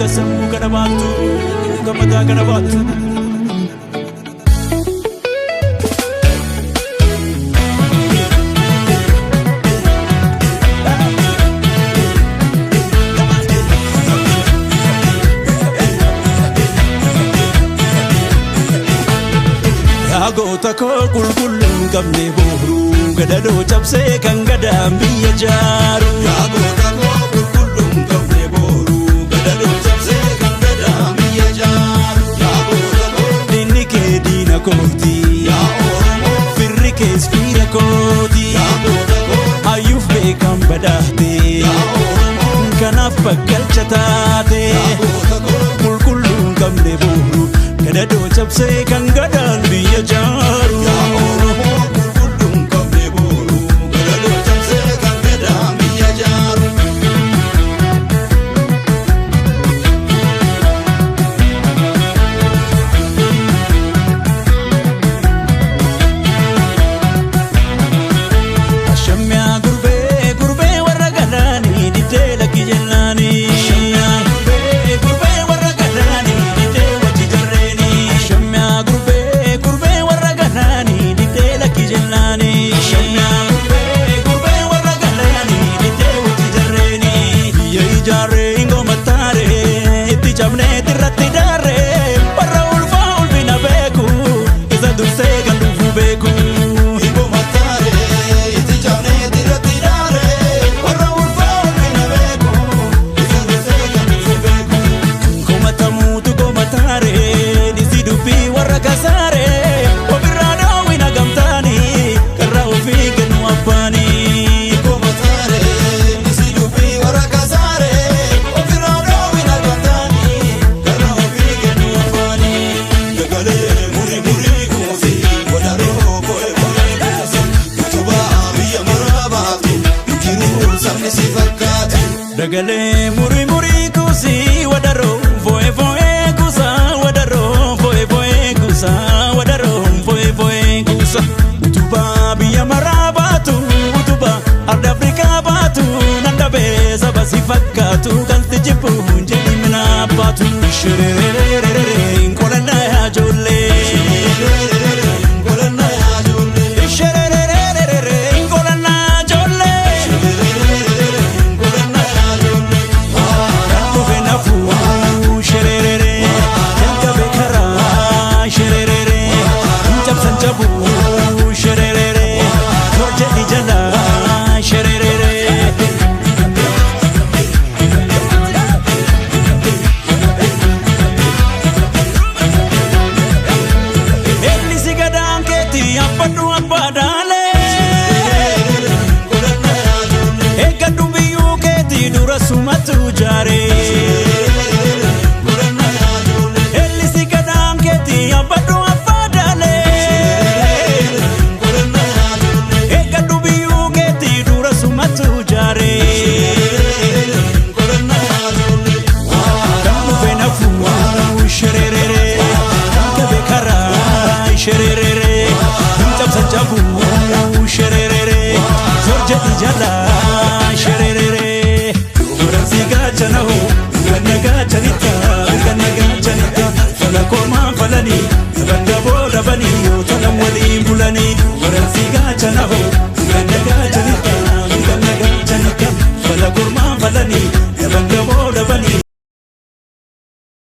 Kan sammuu kana baattu, kan mataa kana baattu. Yaa goota koo qulqulluu hin qabne booruu gadadoo cabsee kan gadaan biyya jaaru. Yaa goota koo qulqulluu hin qabne booruu gadadoo cabsee kan gadaan biyya jaaru. Yaa goota koo. Diinni kee diina kooti. Yaa Oromoo. Firri kees fira kooti. Yaa goota koo. Hayyuuf beekan badhaate. Yaa Oromoo. Kanaaf bakkalcha taate. Yaa goota koo. Qulqulluu hin qabne booruu gadadoo cabsee kan gadaan biyya jaaru. Yaa Oromoo qulqulluu hin qabne booruu gadadoo cabsee kan gadaan biyya jaaru. Ashamyaa gurbee gurbee warra galaanii diddee lakki jennaanii. Ashamyaa gurbee gurbee warra galaanii diddee wajji jarreeni. Ashamyaa gurbee gurbee warra galaanii diddee lakki jennaanii. Ashamyaa gurbee gurbee warra galaanii diddee wajji jarreeni. Biyya ijaarree hin taaree itti cabnee irratti daarree warra ulfaa ulfina beeku isa dursee kan dhufu beeku. Ibo mataaree itti cabnee irratti daaree warra ulfaa ulfina beeku isa dursee kan dhufu beeku. Komatamuutu komataaree dhisi dubbii warra kasaaree ofirraa daawwina gamtaanii karra ofii kennu abbaanii. Ibo mataaree isi dubbii warra kasaaree ofirraa dhoowwina gamtaanii karra ofii kennu afaanii. Dagalee murii murii kuusi wadaroo fo'e fo'e kuusi utubaa biyya maraa baatu injiruu sabni si fakkaatu. Dagalee murii murii kuusii wadaroo fo'e fo'e kuusaa wadaroo fo'e fo'e kuusaa wadaroo fo'e fo'e kuusaa. Utubaa biyya maraa baatu utubaa arda Afrikaa baatu nan dhabee saba si fakkaatu kan si jibbu hin jedhi mina baatu. Shirererererere nkolanna yaa ijoollee. Qolanna yaa ijoollee. Shirererererere nkolanna ijoollee. Qolanna yaa ijoollee. Dhufe nafuu shererere jalqabe karaa shererere cabsan cabuu shererere torjedhi jala shererere. Ellisi gadaan keetti abbadhu abbaadaalee. Qolanna yaa ijoollee. Eeggadhu biyyuu keetti dura sumatu jaaree. Qolanna yaa ijoollee. Ellisi gadaan keetti abbadhu abbaadaalee. Qolanna yaa ijoollee. Eeggadhu biyyuu keetti dura sumatu jaaree. Qolanna yaa ijoollee. Kan dhufe nafuu shererere kan qabe karaa shererere hin cabsan cabuu shererere zorjedhi jala shererere. Dubartii gaachana hoo ganna gaachanitti.